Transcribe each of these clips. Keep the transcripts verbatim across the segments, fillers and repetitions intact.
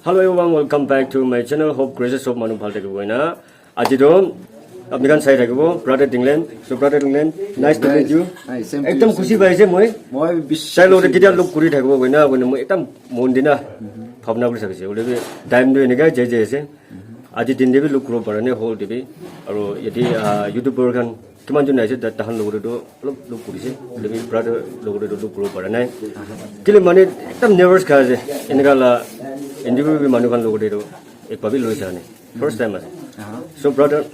Hello everyone, welcome back to my channel. Hope graces of manu bhal thakibo na. Aji to apni khan sai thakibo brother Dinglen. So brother Dinglen, nice to meet you. Hi, same to you, ekdam same khushi to you. Paise moi. Moi bishi sai lo khushi ketia paise. Log kuri thakibo koina koina moi ekdam mon dina bhabna kuri thakise. Hoile bi time to enika jai jai ase. Aji din de bi log kuribo para nai, hall de bi. Aro yate ah, YouTuber khan kiman jon aise, ta- tahan logore to olop log kurise. Hoile bi brother logore to log kuribo para nai. Kile mane ekdam nervous kha ase. Enika la interview bi manu khan logore to ekbar bi loi sa nai. First time ase. So brother,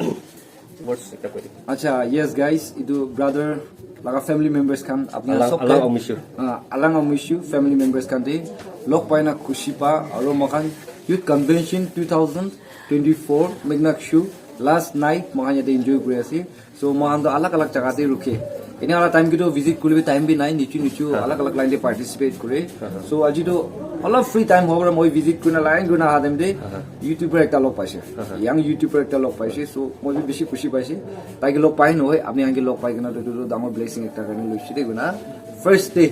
words ekta koi de. Acha, yes guys, itu brother laga family members khan apni Alang- sob Alang khan Amishu. Ah, Alang Amishu family members khan de log paina khushi pa aro moikhan youth convention two thousand twenty-four Meknakchu last night moikhan yate enjoy kuri ase. So moikhan to alag alag jaga te rukhe. Ene wala time kito visit kuribi time bi nai, nichu nichu alag alag line te participate kure. So aji to olop free time hobo moi visit kurina line kurina aha time te YouTuber ekta log paise. Young YouTuber ekta log paise. So moi bi bishi khushi paise. Tai ke log pai nohoi, apni khan ke log pai kena to etu to dangor blessing ekta karne loise de koina. First day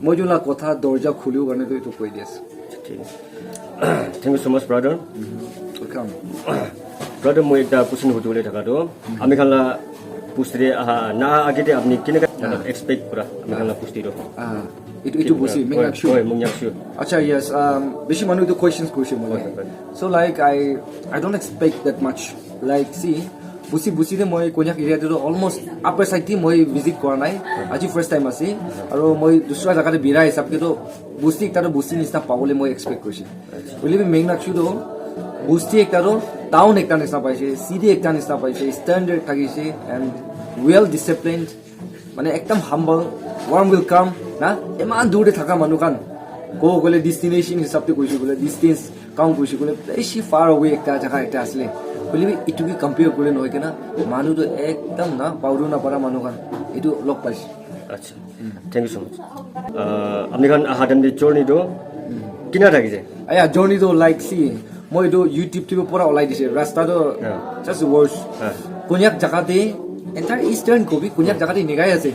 moi jun la kotha dorja khulibo karne to etu koi di ase. Thank you so much, brother. Welcome. Brother, moi ekta question hudibole thaka to, ami khan la pusti de aha na age de apni kineka expect kura ami khan la pusti do. Ah, itu itu busi, Meknakchu. Oi, Meknakchu. Acha, yes. Um, bishi manu itu questions kurise moi. So like I I don't expect that much. Like see, busi busi de moi Konyak area de to almost upper side te moi visit kora nai. Aji first time ase. Aro moi dusra jaga de bira hisab ke to busti ekta to busti nisna pabole moi expect kurise. Hoile bi Meknakchu to busti ekta to town ekta nisna paise, city ekta nisna paise, standard thakise and well disciplined, mane ekdam humble, warm welcome na, eman dur te thaka manu khan ko gole destination hisab te koise gole distance count koise gole bishi far away ekta jaga ekta asle. Hoile bi itu ki compare kule nohoi kena manu to ekdam na pauru na para manu khan itu log paise. Acha. Thank you so much. Uh, apni khan aha time de journey to kina thakise? Aya, journey to like see, moi to YouTube te pura olai dise. Rasta to just worse. Konyak jaga te, entire Eastern ko bi Konyak jaga te enekai ase.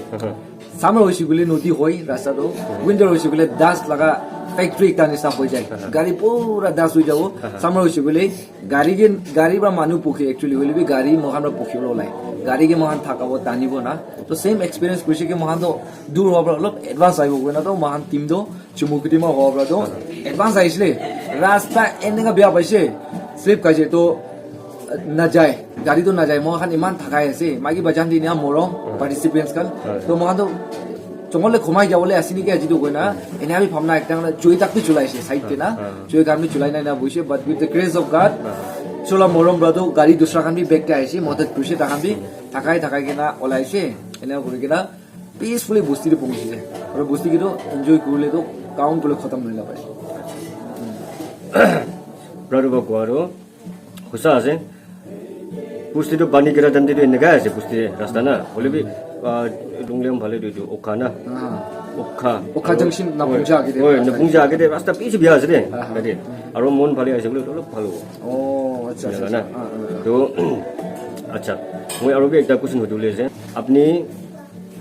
Summer hoise gule nodi hoi rasta to, winter hoise gule dust laga factory ekta nisna hoi jai. Gari pura dust hoi jabo. Summer hoise gule gari ke, gari para manu pukhe actually, hoile bi gari moikhan para pukhi bole olai. Gari ke moikhan thakabo, tanibo na. To same experience kurise ke moikhan to dur howa para olop advance ahibo koina to moikhan team to Chumukedima howa para to advance ahisile. Rasta eneka bia paise, slip khaise to najai, gari to najai. Moikhan iman thakai ase, maiki bajan di nia morom participants khan. To moikhan to Jongol le khomai jabole ase niki aji tu koina, ene ami bhabna ekta na choi tak bi chulai ase side te na, choi khan bi chulai nai na buise, but with the grace of God, chola morom pra tu gari dusra khan bi back te aise, madat kurise, takhan bi thakai thakai kena olai ase, ene kuri kena peacefully bosti te pahunchi ase, aru bosti ke tu enjoy kurle tu count kurle khatam nai na paise. Brother ba koa tu Hosa ase. Bosti tu pani gira time te tu enekai ase bosti rasta na. Hoile bi, ah, Lunglei phale tu etu Okha na. Ah. Okha. Okha junction na Oi, Pungja age te oi, rasta na Pungja age te rasta bishi bia ase de. Ah, ah. Tate. Aro mon phale ase bole olop bhal hobo. Oh, acha, acha, Eneka acha. na. Ah, ah, ah. To, acha. Moi aro bi ekta question hudibole ase. Apni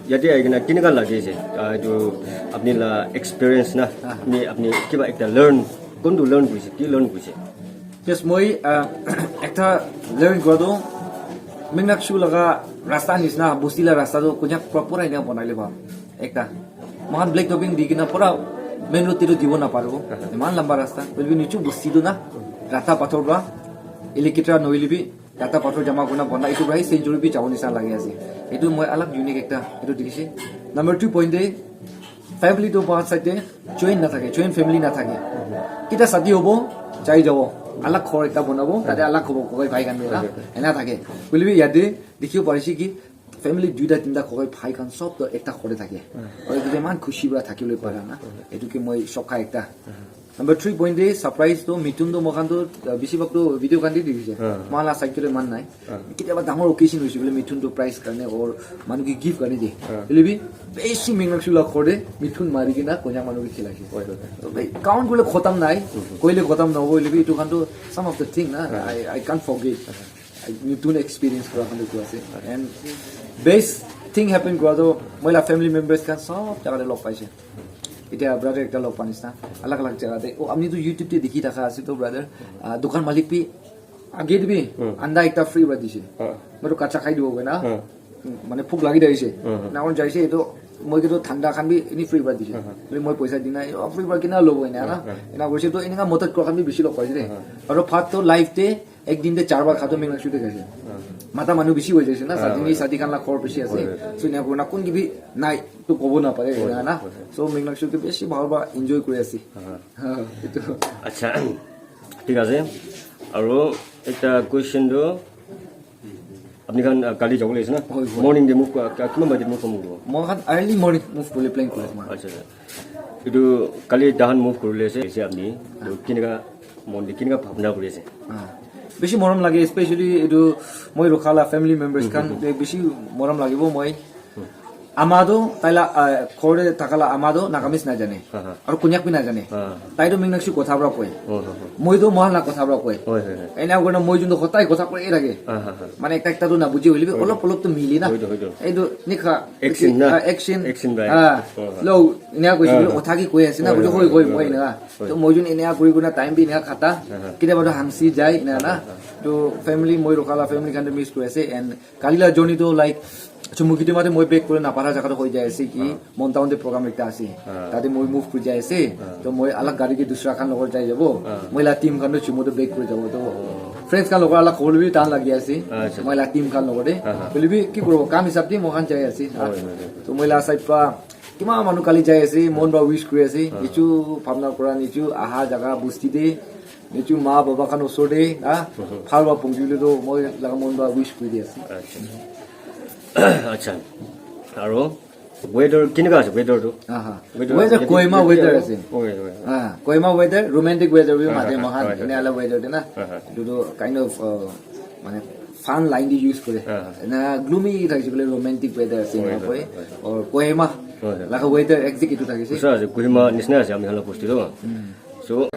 yate ahi kena keneka lagi ase? Ah, etu apni la experience na. Ah. Apni, apni kiba ekta learn, kuntu learn kurise, ki learn kurise? Yes, moi, ah, ekta learn kura tu, Mingnakshu laga rasta nisna, bosti la rasta tu konyak pura pura enia banai le bhal. Ekta. Moikhan black topping di kena pura main road te tu dibo naparibo. Iman lamba rasta. Hoile bi nichu bosti tu na. Rata pathor pra. Elikitra nohoile bi rata pathor jama kurina bana. Etu pra hi century bi jabo nisna lagi ase. Etu moi alag unique ekta. Etu dikhi se. Number two point te, family tu bahar side te join na thake, join family na thake. Kita shadi hobo, jai jabo. Alag ghor ekta banabo, tate alag hobo, kokai bhai khan mila. Ena thake. Hoile bi yate dikhibo parise ki family duita tinta kokai bhai khan sob to ekta ghor te thake. Aru etu te iman khushi para thakibole para na. Etu ke moi sokha ekta. Number three point te surprise to Mithun to moikhan to, uh, bisi bhag to video khan te dikhi se. Moikhan la side te iman nai. Ketiaba dangor occasion hoise koile Mithun tu prize karne or manu ke gift karne de. Hoile bi bishi Mingnakshu la ghor de Mithun mari kena Konyak manu ke khilai se. To bhai, count koile khotam nai, koile khotam nahobo, hoile bi etu khan tu some of the thing na, I, I can't forget. I, Mithun experience kura khan tu etu ase. And best thing happen kura tu moi la family members khan sob jaga te log paise. Etia brother ekta log pa nisna, alag alag jaga te. Oh, apni tu YouTube te dikhi thaka ase to brother. Ah, dukan malik bi age te bi anda ekta free para dise. Moi to kacha khai dibo koina. Mane bhuk lagi thakise. Na kon jaise etu moi ke to thanda khan bi ini free para dise. Bole moi poisa di nai, oh, free para kina lobo ena na. Ena koise to eneka modot kora khan bi bishi log paise de. Aru bhat to life te ek din te char bar kha to Mingnakshu te khaise. Mata manu bishi hoi jaise na, sadini sadi khan la khor bishi ase. So ena kurina kun ki bi nai to kobo na pare ena na. So Mingnakshu ke bishi bhal para enjoy kuri ase. Ha, etu. Acha, thik ase. Aru ekta question tu, apni khan, ah, kali jabo le ase na? Hoi, hoi. Morning te move kora, ka-, kiman baje move kora move kora? Moi khan early morning move kuri plan kuri ase moi. Acha, acha. Etu kali dahan move kuri le ase, ase apni. To kineka mon te kineka bhabna kuri ase? Ah. Bishi morom lage, especially etu moi rukha la family members khan, bishi morom lagibo moi. Ama tu taila, ah, ghor te thaka la ama tu Nagamese najane. Aru Konyak bi najane. Tai tu Mingnakshu kotha para koi. Moi tu mohan la kotha para koi. Ena kurina moi jun tu hotai kotha koi thake. Mane ekta ekta tu nabuji hoile bi olop olop tu mili na. Etu nikha action na. Ah, action. Action by. Ah, lo, ena koise, hotha ki koi ase na, hoi, hoi, hoi, moi ena. To moi jun ena kuri kurina time bi ena khata. Ketia ba tu hamsi jai ena na. To family, moi rukha la family khan tu miss kuri ase and Kali la journey to like Chumukedima te moi back kuri na para jaga to hoi jai ase ki Mon Town te program ekta ase. Tate moi move kuri jai ase. To moi alag gari ke dusra khan logot jai jabo. Moi la team khan to Chumu to back kuri jabo to. Friends khan logot alag hole bi tan lagi ase. Moi la team khan logot de. Bole bi ki koribo kam hisab te moi khan jai ase. To moi la side pa kima manu kali jai ase, mon ba wish kuri ase. Nichu bhabna kora, nichu aha jaga busti de. Nichu ma baba khan osor de, ah, bhal ba pongji le to moi laga mon ba wish kuri di ase. Acha. Acha. Aro weather kineka ase weather tu? Aha. Weather weather yate Kohima yate weather aro ase. Oi, oi, oi. Ah, Kohima weather, romantic weather bi mate mohan, ene ala weather de na. Etu tu kind of, uh, mane fun line di use kore. Ena gloomy thakise bole romantic weather ase na koi. Or Kohima laga weather exact etu thakise. Osa ase, Kohima nisna ase ami khan la bosti to. So,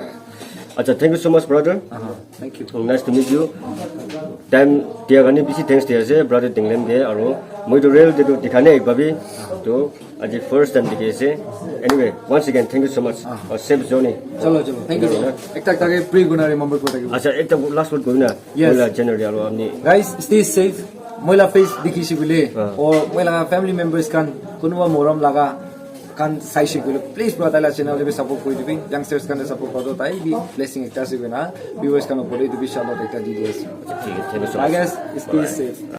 acha, thank you so much, brother. Aha, thank you. Nice to meet you. Time dia karne bishi thanks dia ase, brother Tenglem ke, aro moi to real te to dikha nai ek babi. To aji first time dikhi ase. Anyway, once again, thank you so much. Aur safe journey. Chalo, chalo. Thank you. Ekta ekta ke pray kurna remember kuri thakibo. Acha, ekta last word koi na. Yes. Moi la channel te aro apni. Guys, stay safe. Moi la face dikhi se bole. Or moi la family members khan, kunuba morom laga khan saise koile, please bro, taila channel te bi support kuri dibi. Youngsters khan te support kuri do, tai bi blessing ekta ase koina viewers khan opor te etu bi shout out ekta di di ase. Thank you so much. Bye guys, stay safe.